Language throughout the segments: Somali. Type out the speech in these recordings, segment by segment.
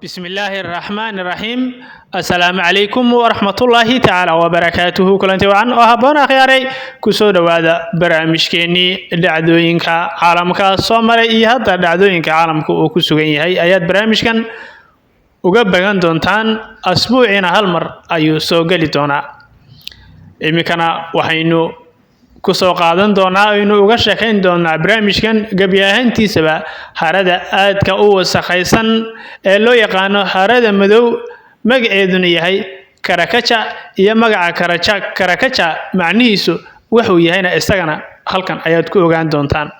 Bismillaahi araxmaani raxiim. Assalaamu calaykum waraxmatullaahi tacaala wabarakaatuhu. Kulanti wacan oo habboon, akhyaaray, kusoo dhowaada barnaamijkeenii dhacdooyinka caalamka soo maray iyo hadda dhacdooyinka caalamka uu ku sugan yahay ayaad barnaamijkan uga bagan doontaan. Asbuuciina hal mar ayuu soo geli doonaa. Iminkana waxaynu kusoo qaadan doonaa, aynu uga sheekayn doonaa barnaamijkan gebi ahaantiisaba harada aadka u wasakhaysan ee loo yaqaano harada madow, magaceeduna yahay Karakaja, iyo magaca Karaja Karakaja macnihiisu wuxuu yahayna isagana halkan ayaad ku ogaan doontaan.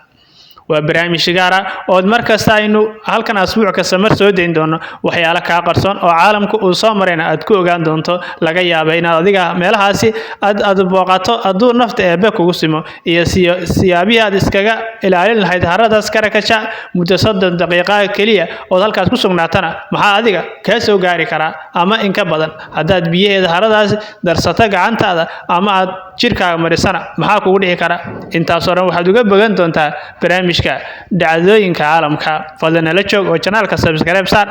Waa barnaamij gaar ah ood mar kasta aynu halkan asbuuc kasta mar soo dayn doono waxyaalo kaa qarsoon oo caalamka uu soo marayna aad ku ogaan doonto. Laga yaaba inaad adiga meelahaasi aad booqato hadduu nafta Eebbe kugu simo, iyo siyaabihii aad iskaga ilaalin lahayd haradaas Karakaja muddo 30 daqiiqa keliya ood halkaas ku sugnaatana maxaa adiga kaa soo gaari karaa, ama in ka badan haddaad biyaheeda haradaas darsato gacantaada ama aad jirkaaga marisana maxaa kugu dhici kara? Intaasoo dhan waxaad uga bogan doontaa barnaamijka dhacdooyinka caalamka. Fadlan nala joog oo channelka subscribe saar.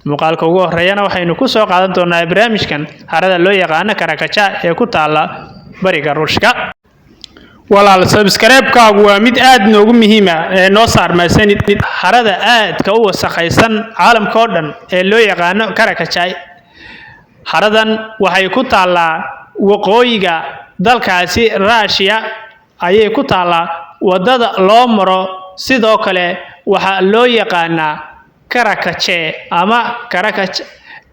Muuqaalka ugu horeeyana waxaynu ku soo qaadan doonaa barnaamijkan harada loo yaqaano Karakaja ee ku taala bariga Ruushka. Walaal, subscribe-kaagu waa mid aad noogu muhiima ee noo saar mahadsanid. Harada aadka u wasakhaysan caalamka oo dhan ee loo yaqaano Karakajay, haradan waxay ku taallaa waqooyiga dalkaasi Ruushiya ayay ku taallaa. Waddada loo maro sidoo kale waxaa loo yaqaanaa Karakaje ama Karakaj.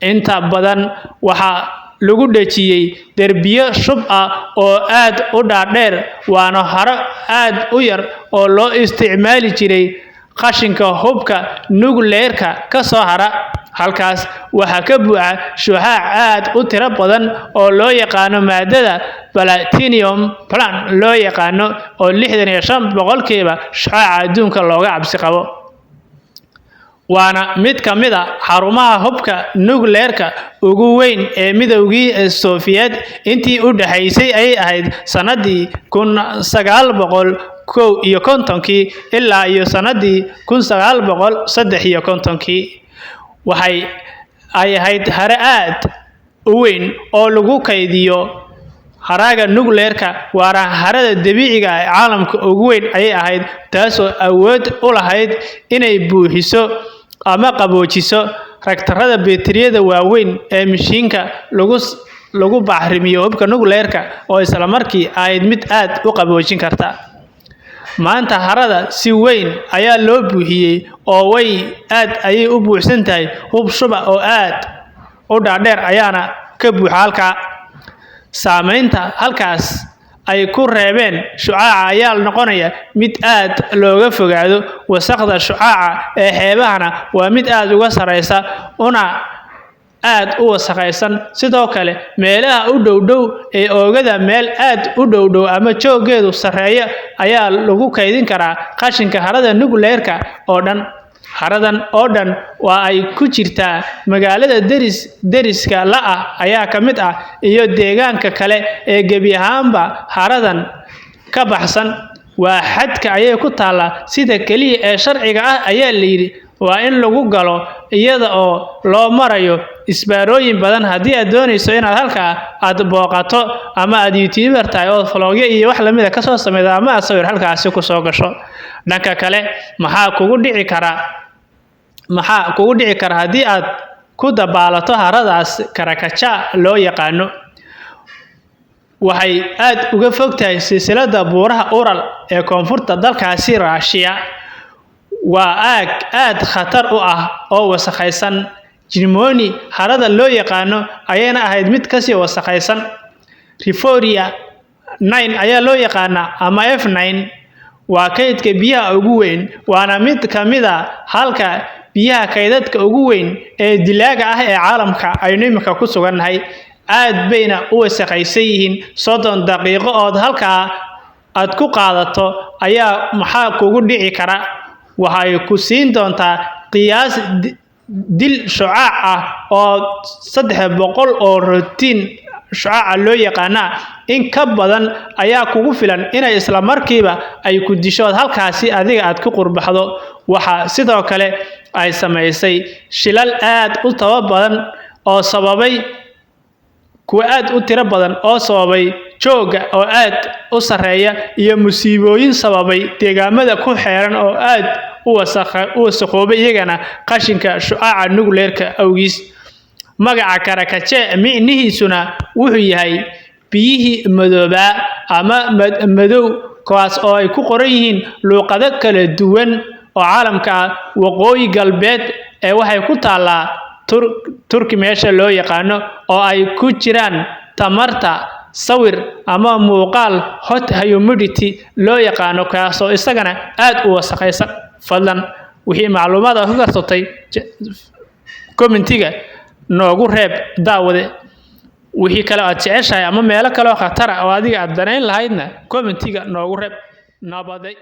Inta badan waxaa lagu dhejiyey derbiyo shub ah oo aad u dhaadheer, waana haro aad u yar oo loo isticmaali jiray qashinka hubka nukleerka ka soo hara. Halkaas waxaa ka buuxa shucaac aad u tiro badan oo loo yaqaano maadada platinum plan loo yaqaano, oo 65% shucaaca adduunka looga cabsi qabo, waana mid ka mid a xarumaha hubka nukleerka ugu weyn ee Midowgii Sofiyeet intii u dhaxaysay ay ahayd sanadii 1951-kii ilaa iyo sanadii 1953-kii. Waxay ay ahayd hare aad u weyn oo lagu kaydiyo haraaga nukleerka, waana harada dabiiciga ah ee caalamka ugu weyn ayay ahayd, taasoo awood u lahayd inay buuxiso ama qaboojiso reaktarada beteriyada waaweyn ee mishiinka lagu bacrimiyo hubka nukleerka, oo isla markii ahayd mid aad u qaboojin karta. Maanta harada si weyn ayaa loo buuxiyey oo way aad ayay u buuxsan tahay. Hub shuba oo aad u dhaadheer ayaana ka buuxa halkaa. Saameynta halkaas ay ku reebeen shucaaca ayaa noqonaya mid aad looga fogaado. Wasakhda shucaaca ee xeebahana waa mid aad uga sareysa una aad u wasakhaysan. Sidoo kale meelaha u dhow-dhow ee oogada, meel aad u dhow-dhow ama jooggeedu sarreeya ayaa lagu kaydin karaa qashinka harada nukleerka oo dhan. Haradan oo dhan waa ay ku jirtaa magaalada deriska la ah ayaa ka mid ah, iyo deegaanka kale ee gebi ahaanba haradan ka baxsan. Waa xadka ayay ku taallaa. Sida keliya ee sharciga ah ayaa la yidhi waa in lagu galo iyada oo loo marayo isbaarooyin badan haddii aad doonayso inaad halkaa aad booqato ama aad youtuber tahay oo vlogyo iyo wax lamida kasoo sameydo ama aad sawir halkaasi kusoo gasho. Dhanka kale, maxaa kugu dhici kara? Maxaa kugu dhici kara haddii aad ku dabaalato haradaas Karakaja loo yaqaano? Waxay aad uga fog tahay silsiladda buuraha Ural ee koonfurta dalkaasi Raashiya. Waa aag aad khatar u ah oo wasakhaysan. Jimoni harada loo yaqaano ayayna ahayd mid kasii wasakhaysan. Rivoria 9 ayaa loo yaqaanaa ama F9. Waa kaydka biyaha ugu weyn, waana mid ka mid a halka biyaha kaydadka ugu weyn ee dilaaga ah ee caalamka aynu imika ku sugannahay. Aad bayna u wasakhaysan yihiin. 30 daqiiqo ood halkaa aad ku qaadato ayaa maxaa kugu dhici kara? Waxay ku siin doontaa qiyaas dil shucaac ah oo 300 oo roentgen shucaaca loo yaqaanaa in ka badan ayaa kugu filan inay isla markiiba ay ku disho halkaasi adiga aad ku qurbaxdo. Waxaa sidoo kale ay samaysay shilal aad u taba badan oo sababay kuwa aad u tiro badan oo sababay joogga oo aad u sarreeya iyo musiibooyin sababay deegaamada ku xeeran oo aad u wasakhoobay iyagana qashinka shucaaca nukleerka awgiis. Magaca Karakaje micnihiisuna wuxuu yahay biyihii madoobaa ama madow, kuwaas oo ay ku qoran yihiin luuqado kala duwan oo caalamka ah. Waqooyi galbeed ee waxay ku taallaa Turki meesha loo yaqaano oo ay ku jiraan tamarta sawir ama muuqaal hot humidity loo yaqaano, kaasoo isagana aad u wasakhaysan. Fadlan wixii macluumaad aad ku karsatay commentiga noogu reeb, daawade. Wixii kale aad jeceshahay ama meelo kale oo khatar ah oo adiga aad danayn lahaydna commentiga noogu reeb. Nabaday.